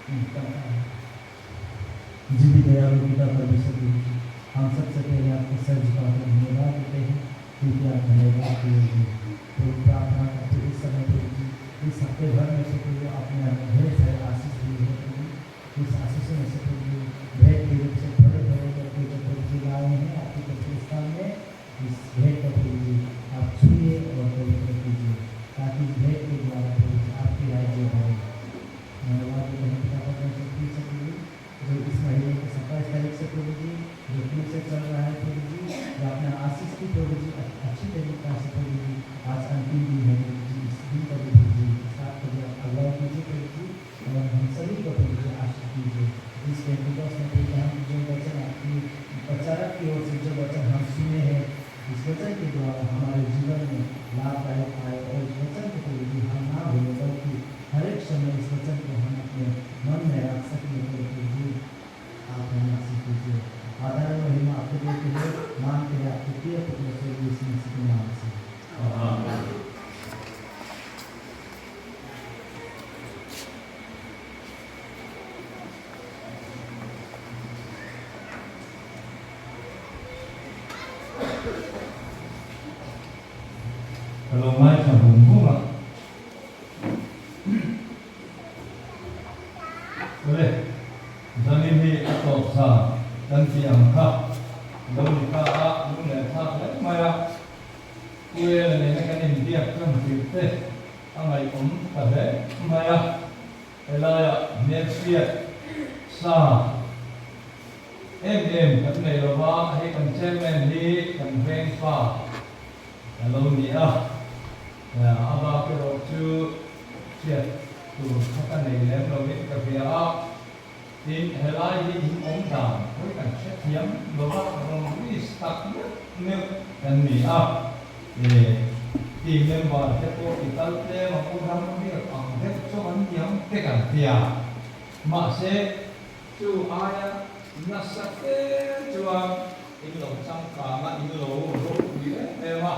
जी भी दयालु पिता परमेश्वर प्रभु जी, हम सबसे पहले आपको सर झुकाकर धन्यवाद देते हैं, क्योंकि आप धन्यवाद के योग्य हैं। प्रभु, प्रार्थना करते इस समय प्रभु जी, इस हफ्ते भर में से प्रभु आपने हमें ढेर सारे आशीष दिए हैं प्रभु। इस आशीषों में से प्रभु जी भेंट के रूप से थोड़े थोड़े करके जो प्रभु जी लाए हैं आपके पवित्र स्थान में, इस भेंट को प्रभु जी आप छुए और पवित्र कीजिए, ताकि इस भेंट के द्वारा प्रभु जी आपके राज्य बढ़े। धन्यवाद देते हैं पिता परमेश्वर फिर से प्रभु, जो इस महीने के 27 तारीख से प्रभु जी जो फिर से चल रहा है प्रभु जी, जो आपने आशीष की प्रभु जी अच्छी तरीका से प्रभु जी, आज अंतिम दिन है प्रभु जी, इस दिन का भी प्रभु जी, इस रात को भी आप अगुवाई कीजिए प्रभु जी, और हम सभी को प्रभु जी आशीष दीजिए। इस पेंटिकॉस्ट में प्रभु हम जो वचन आपकी प्रचारक की ओर से जो वचन हम सुने हैं, इस वचन के द्वारा हमारे जीवन में लाभदायक आए, और इस वचन को प्रभु जी हम ना भूलें, बल्कि हर एक समय इस वचन को हम अपने मन में रख सकें। प्रभु जी आप हमें आशीष दीजिए। आदर महिमा आपको देते हुए मानते हैं आपके प्रिय पुत्र स्वर्गीय यीशु मसीह के नाम से। Amen. Ka lo ngaithla vung vung a. Awle, zanin hi a tawp zan kan tih ang kha lo ni ta a, lunglen thlak hle mai a. Pu Ela nena kan inbiak chuan tirh te a ngaihawm ta hle mai a. Helaiah hmelhriat sa em em kan nei lo va, hei kan chairman hi kan veng fa a lo ni a, a bak erawh chu hriat tur kha ka nei lem lovin ka hria a, tin helai hi in awm dan hawi kan hrethiam lo va, rawn risk tak meuh meuh kan ni a, team member te pawh i kal tlem ang u ram riak ang deuh chu an niang te kan tia, mahse Chu aia nasa fe chuan in lo changkang a, in lo ropui em em a.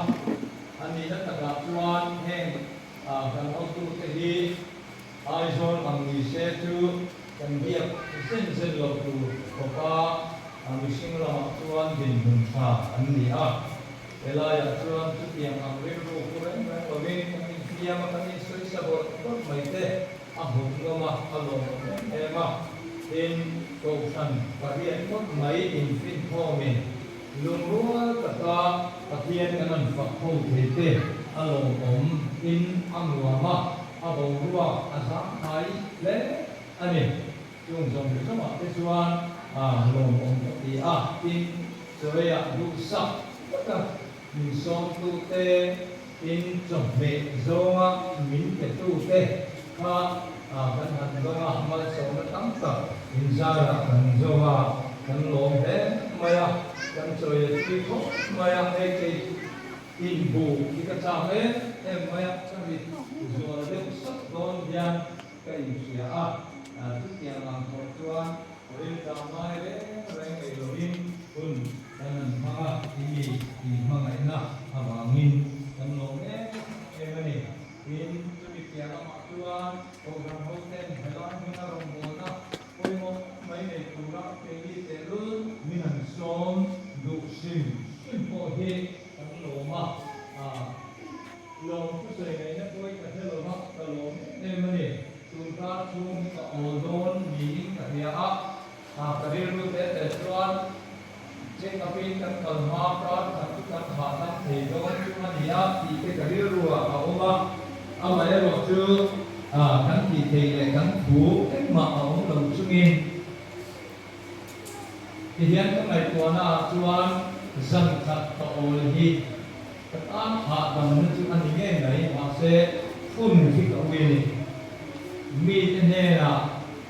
A nihna takah chuan heng kan hotute hi Aizawl ang ni se chu kan biak zen zen lo tur khawpa mihring lamah chuan dinhmun tha an ni a. Helaiah chuan chutiang ang rilru pu reng reng lovin kan infiam a, kan insawisa bawrh bawrh mai te. A hmuh nawm a, a lawmawm em em a. Tin, Kohhran pariat ngawt mai infinkhawmin lungrual taka Pathian kan an fak ho thei te a lawmawm in a nuam a, a boruak a zangkhai hle a ni. Chung zawng zawngah te chuan a lawmawm ka ti a. Tin, chaweiah duhsak taka min sawmtute in chawhmeh zawnga min petute kha kan han dawng a, malsawmna tam tak inzarah kan zo a, kan lawm hle mai a, kan chawi a tui khawp mai a, hei kei inbu hi ka chak em em mai a, ka rit zual deuh sat dawn hian ka inhria a, chutiang ang thawh chuan riltam ngai reng reng ei lovin hun kan han hmang a, i mi inhmangaihna avangin kan lawm em em a ni. Tin, chumi piah lamah chuan Kohhran hoten helai hmuna rawngbawlna pawimawh mai nei tura keini tehlul min han sawm duh hrim hrim pawh hi kan lawm a. Lawm thusawi ngaihna pawi ka hre lova, ka lawm em em a ni. Tun kar chhung hi ka awl dawn niin ka hria a, ka rilru te te chuan check up in kan kal hma kar khat chu kan hahdam thei dawn chu a ni a tih te ka rilru ah a awm a. Amaherawh chu kan tih theih leh kan thu engmah a awm lo chungin tihian ka ngaihtuahna ah chuan zan khat ka awl hi Ka tan hahdamna chu a ni ngei mai, mahse hun hi ka ui a ni. Mite hnenah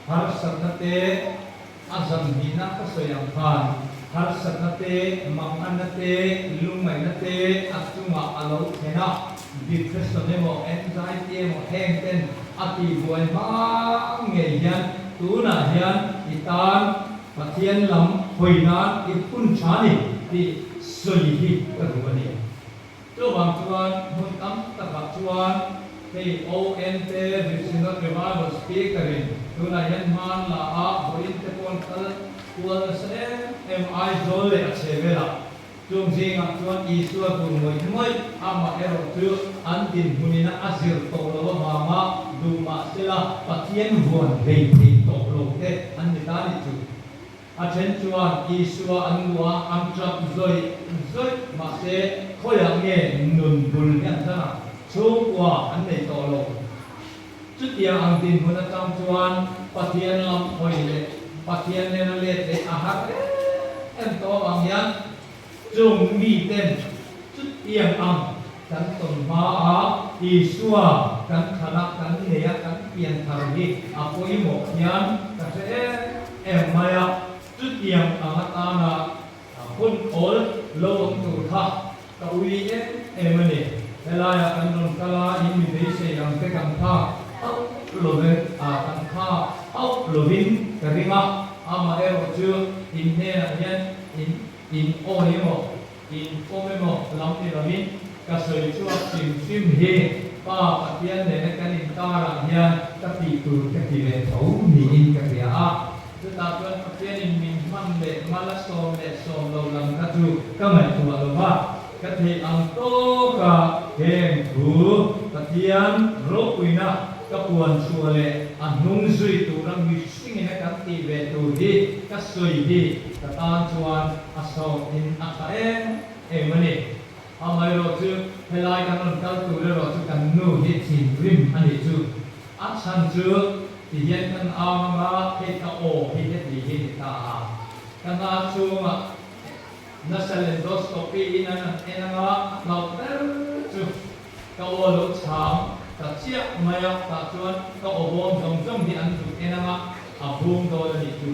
harsatna te, a zanhnihna ka sawi ang khan harsatna te, manganna te, lungngaihna te a chungah a lo thlen a, depression emaw anxiety emaw heng ten a tihbuai hma ngei hian tunah hian i tan Pathian lam hawi nan i hun tha ni tih sawi hi ka duh a ni. Chuvang chuan hmun tam takah chuan Hei ON te Synod Revival Speaker in tunah hian hman la a vawiin te pawh an kal kual nasa em em Aizawl leh a chhe velah. Chung zingah chuan Isua tur ngawih ngawih amah erawh chu an dinhmunina a zir tawh lo avanga duh mahsela Pathian vuan hlei thei tawh lo te an ni ta ni chu. A then chuan Isua an luh a, an tap zawih zawih. Mahse, khawiah nge nun bul hi an tan a, chhungkua an nei tawh lo. Chutiang ang dinhmun atang chuan Pathian lam hawi leh Pathian nena let leh a har em em tawh avang hian chung miten chutiang ang kan tawn hmaa Isua kan thlan a, kan nei a, kan pian thar hi a pawimawh hian ka hre em em mai a. Chutiang ang atana hun awl lo awm tur kha ka ui em em a ni. Helaiah kan rawn kal a, in mi beisei ang te kan phak hauh lovin a kan phak hauh lovin ka ring a, amaherawh chu in hnenah hian in in awi emaw In pawm emaw lam ni lovin ka sawi chhuak hrim hrim hi Pa Pathian nena kan inkarah hian ka tih tur ka ti ve tho niin ka hria a. Chutah chuan Pathianin min hman leh mal a sawm leh sawm lo lam kha chu ka ngaihtuah lo va, ka theih ang tawka heng thu Pathian ropuina ka puan chhuah leh a hnung zui tura mihringin a kan tih ve tur hi ka sawi hi ka tan chuan A sawm in a tha em em a ni. Amaherawh chu helai kan rawn kal tur erawh chu kan nu hi thinrim a nih chu. A chhan chu ti hian kan au anga hei ka aw hi heti hi ni ta a. Ka hna chhungah nasal endoscopy in an han en anga a hlauh ber chu ka aw lo chhang ta chiah mai a, tah chuan ka aw bawm zawng zawng hi an zuk en anga a bung dawn a nih chu.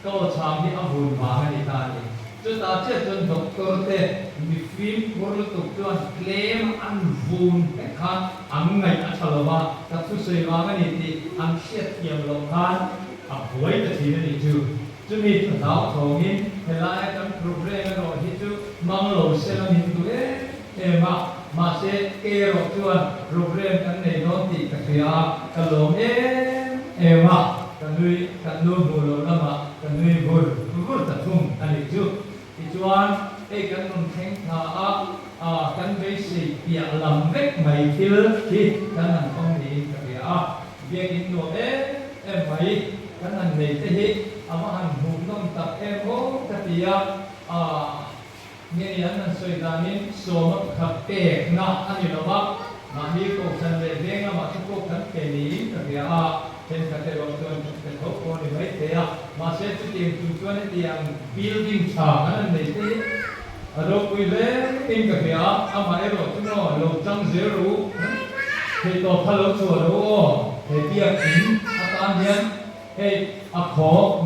Ka aw chhang hi a vun vang a ni ta a ni. Chutah chiah chuan doctor te mi fimkhur lutuk chuan tlem an vun vek khan an ngaih a tha lo va, ka thusawi vang a ni tih an hriatthiam loh khan a buai ta thin a nih chu. Chumi chu hlauthawngin helaia kan program erawh hi chu hmang lo sela min duh em em a, mahse ke erawh chuan program kan nei dawn tih ka hria a, ka lawm em em a. Ka nui, kan nu hmuh loh lamah ka nui vur vur ta thung a nih chu. Tichuan, hei kan rawn thleng thla a, ah kan beisei piah lam vek mai thil hi kan han tawng niin ka hria a. Biakin nuam em em mai kan han nei te hi a va han hmuhnawm tak em aw ka ti a, ah nge ni an han sawi danin sawma pakhat pekna a ni lo va, mahni kohhran leh veng lamah te pawh kan pe niin ka hria a, thenkhat erawh chuan kan pe tho pawh a ni maithei a, mahse chutiang chung chuan hetiang building tha kan han nei te hi a ropui hle in ka hria a, amah erawh chu maw lo chang zel rawh u, theihtawp kha lo chhuah rawh u aw, he biakin atan hian hei a khawk.